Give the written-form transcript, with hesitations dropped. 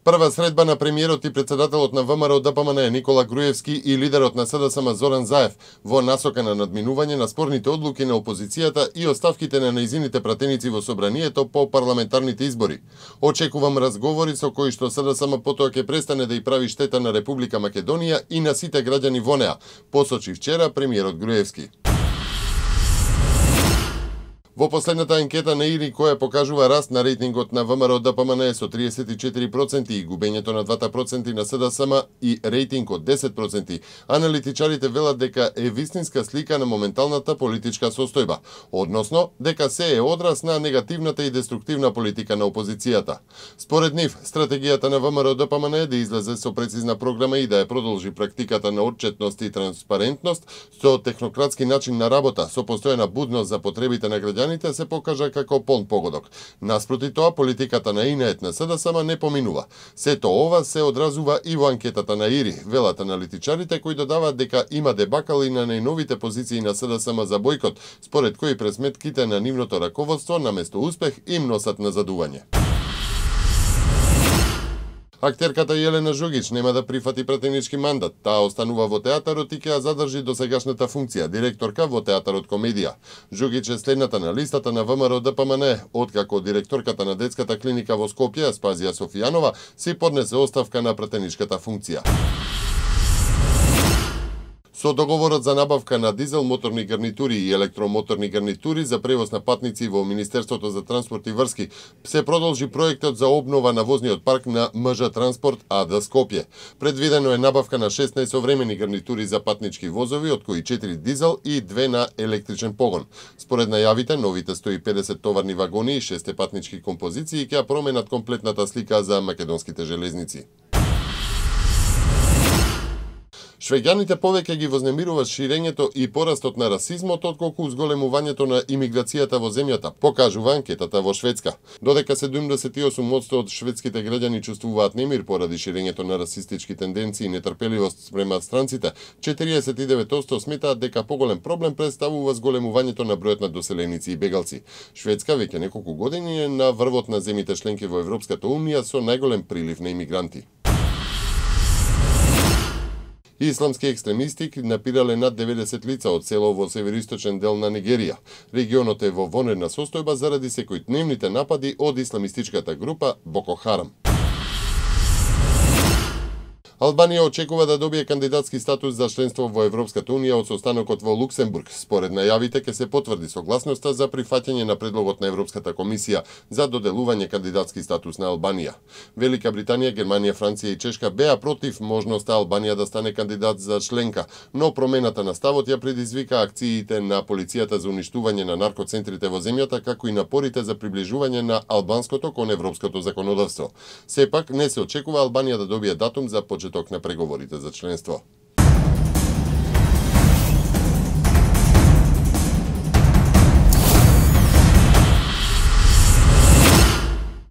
Прва средба на премиерот и претседателот на ВМРО ДПМН Никола Груевски и лидерот на СДСМ Зоран Заев во насока на надминување на спорните одлуки на опозицијата и оставките на нејзините пратеници во собранието по парламентарните избори. Очекувам разговори со кои што СДСМ потоа ќе престане да и прави штета на Република Македонија и на сите граѓани во неа, посочи вчера премиерот Груевски. Во последната анкета на ИРИ, која покажува раст на рейтингот на ВМРО ДПМН со 34% и губењето на 2% на СДСМ и рейтинг од 10%, аналитичарите велат дека е вистинска слика на моменталната политичка состојба, односно дека се е одраз на негативната и деструктивна политика на опозицијата. Според нив, стратегијата на ВМРО ДПМН е да излезе со прецизна програма и да ја продолжи практиката на отчетност и транспарентност со технократски начин на работа, со постојана будност за потребите на граѓаните се покажа како полн погодок. Наспроти тоа, политиката на ИНЕТ на СДСМ не поминува. Сето ова се одразува и во анкетата на ИРИ, велат аналитичарите кои додаваат дека има дебакал и на најновите позиции на СДСМ за бојкот, според кои пресметките на нивното раководство наместо успех им носат назадување. Актерката Јелена Жугич нема да прифати пратенички мандат. Таа останува во театарот и ќе ја задржи досегашната функција, директорка во театарот Комедија. Жугич е следната на листата на ВМРО ДПМН, откако директорката на детската клиника во Скопје, Аспазија Софијанова, си поднесе оставка на пратеничката функција. Со договорот за набавка на дизел моторни гарнитури и електромоторни гарнитури за превоз на патници во Министерството за транспорт и врски се продолжи проектот за обнова на возниот парк на МЖ Транспорт АД Скопје. Предвидено е набавка на 16 современи гарнитури за патнички возови, од кои 4 дизел и 2 на електричен погон. Според најавите, новите 150 товарни вагони и 6 патнички композиции ќе променат комплетната слика за македонските железници. Швеѓаните повеќе ги вознемирува ширењето и порастот на расизмот отколку зголемувањето на имиграцијата во земјата, покажува анкетата во Шведска. Додека 78% од шведските граѓани чувствуваат немир поради ширењето на расистички тенденции и нетрпеливост спрема странците, 49% сметаат дека поголем проблем представува зголемувањето на бројот на доселеници и бегалци. Шведска веќе неколку години е на врвот на земите членки во Европската унија со најголем прилив на имигранти. Исламски екстремисти киднапирале над 90 лица од село во североисточен дел на Нигерија. Регионот е во вонредна состојба заради секојдневните напади од исламистичката група Боко Харам. Албанија очекува да добие кандидатски статус за членство во Европската унија од состанокот во Луксембург. Според најавите ќе се потврди согласноста за прифаќање на предлогот на Европската комисија за доделување кандидатски статус на Албанија. Велика Британија, Германија, Франција и Чешка беа против можноста Албанија да стане кандидат за членка, но промената на ставот ја предизвика акциите на полицијата за уништување на наркоцентрите во земјата, како и напорите за приближување на албанското кон европското законодавство. Сепак не се очекува Албанија да добие датум за почеток на преговорите за членство.